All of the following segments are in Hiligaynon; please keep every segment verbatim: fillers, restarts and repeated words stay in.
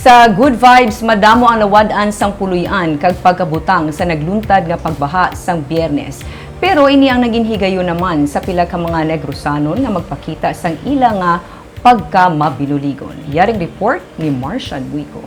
Sa Good Vibes, madamo ang nawad-an sang puloy-an kag pagkabutang sa nagluntad nga pagbaha sang Biyernes. Pero ini ang nagin higayon naman sa pila ka mga Negrosanon nga magpakita sang ila nga pagkamabinuligon. Yaring report ni Marcian Buico.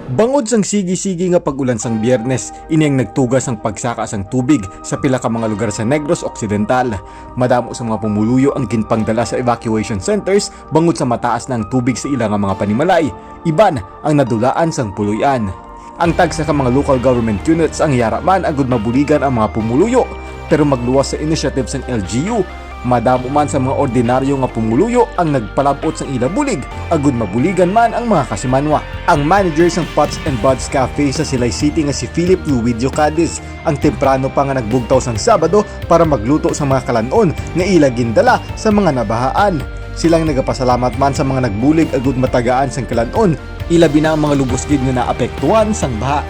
Bangod sang sige-sige nga pag-ulan sang Biyernes, ini ang nagtuga sang pagsaka sang tubig sa pila ka mga lugar sa Negros Occidental. Madamo sa mga pumuluyo ang ginpangdala sa evacuation centers bangod sa mataas na ang tubig sa ila nga mga panimalay. Iban ang nadulaan sang puloy-an. Ang tagsa ka mga local government units ang yara man agud mabuligan ang mga pumuluyo, pero magluwas sa initiative sang L G U, madamo man sa mga ordinaryo nga pumuluyo ang nagpalab-ot sang ila bulig agud mabuligan man ang mga kasimanwa. Ang manager sang Pots and Buds Cafe sa Silay City nga si Philip Luidio Cadiz ang temprano pa nga nagbugtaw sang Sabado para magluto sa mga kalan-on nga ila gindala sa mga nabahaan. Silang nagapasalamat man sa mga nagbulig agud matagaan sang kalan-on, ilabi na ang mga lubos gid nga naapektuhan sang baha.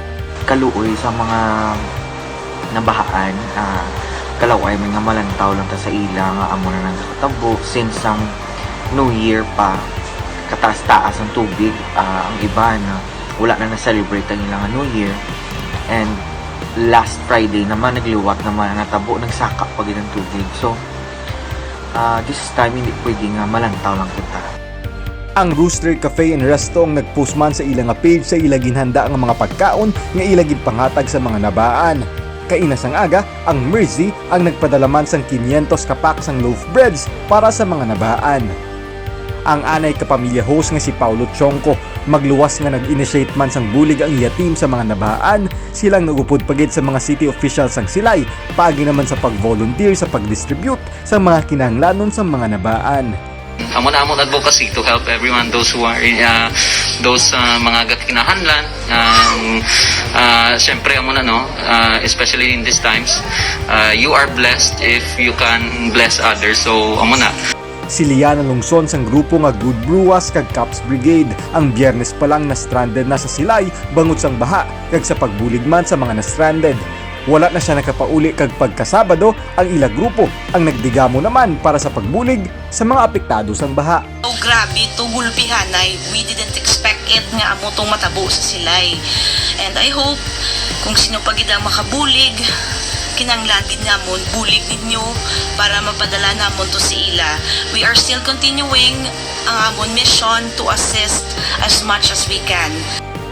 Kaluoy sa mga nabahaan, ah, kalaw-ay man nga malantaw lang ta sa ila nga amo na nagakatabo since ang New Year pa, kataas-taas ang tubig, ah, ang iban, ah, wala na na-celebrate ang ilang New Year. And last Friday naman, nagliwat naman ang natabo, nagsaka pa gid ang tubig. So, ah, this time, hindi pwede nga malantaw lang kita. Ang Rooster Cafe and Resto ang nag-post man sa ila nga page sa ila ginhanda nga mga pagkaon nga ila ginpanghatag sa mga nabahaan. Kaina sang aga, ang Mercy ang nagpadala man sang kinyentos ka pack sang loaf breads para sa mga nabahaan. Ang anay ka pamilya host nga si Paulo Chongco, magluwas nga nag-initiate man sang bulig ang iya team sa mga nabahaan, silang nagupod pa gid sa mga city officials sang Silay, paagi naman sa pag-volunteer sa pag-distribute sa mga kinahanglanon sa mga nabahaan. Amo na amon advocacy to help everyone, those who are in, uh, those, uh, mga gat-, kinahanglan. Um, uh, siyempre, amo na, no, uh, especially in these times, uh, you are blessed if you can bless others. So, amo na. Si Liana Lungson sang grupo nga Good Bruas kag Cops Brigade ang Biyernes pa lang na-stranded na sa Silay bangod sang baha kag sa pagbulig man sa mga na-stranded. Wala na siya nakapauli kag pagka-Sabado ang ila grupo ang nagdigamo naman para sa pagbulig sa mga apektado sang baha. Oh, grabe to, gulpihanay. We didn't expect it nga amo tong matabo sa Silay. And I hope kung sino pa gid ang makabulig, kinahanglan gid namon bulig ninyo para mapadala namon to sa ila. We are still continuing ang amon mission to assist as much as we can.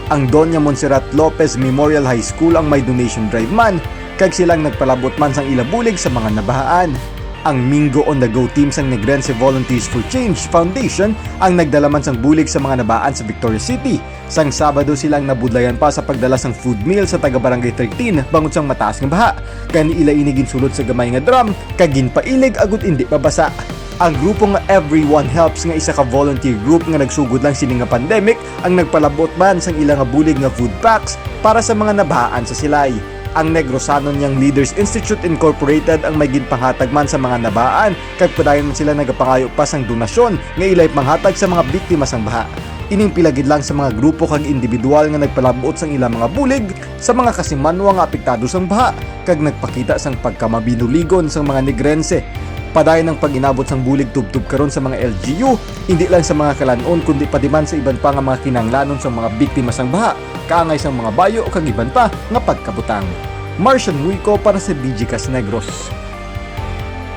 Ang Doña Montserrat Lopez Memorial High School ang may donation drive man, kag silang nagpalab-ot man sang ila bulig sa mga nabahaan. Ang Mingo on the Go team sang Negrense Volunteers for Change Foundation ang nagdala man sang bulig sa mga nabahaan sa Victoria City. Sang Sabado, silang nabudlayan pa sa pagdala sang food meal sa taga Barangay thirteen bangod sang mataas nga baha. Gani ila ini ginsulod sa gamay nga drum kag ginpailig agud indi mabasa. Ang grupo nga Everyone Helps nga isa ka volunteer group nga nagsugod lang sini nga pandemic ang nagpalab-ot man sang ila nga bulig nga food packs para sa mga nabahaan sa Silay. Ang Negrosanon Young Leaders Institute Incorporated ang may ginpanghatag man sa mga nabahaan, kag padayon man sila nagapangayo pa sang donasyon nga ila ipanghatag sa mga biktima sang baha. Ining pila gid lang sa mga grupo kag individual nga nagpalab-ot sang ila mga bulig sa mga kasimanwa nga apektado sang baha kag nagpakita sang pagkamabinuligon sang mga Negrense. Padayon ang pag-inabot sang bulig tubtob karon sa mga L G U, indi lang sa mga kalan-on, kundi pati man sa iban pa nga mga kinahanglanon sang mga biktima sang baha, kaangay sang mga bayo kag iban pa nga pagkabutang. Marcian Muico para sa D J Kas Negros.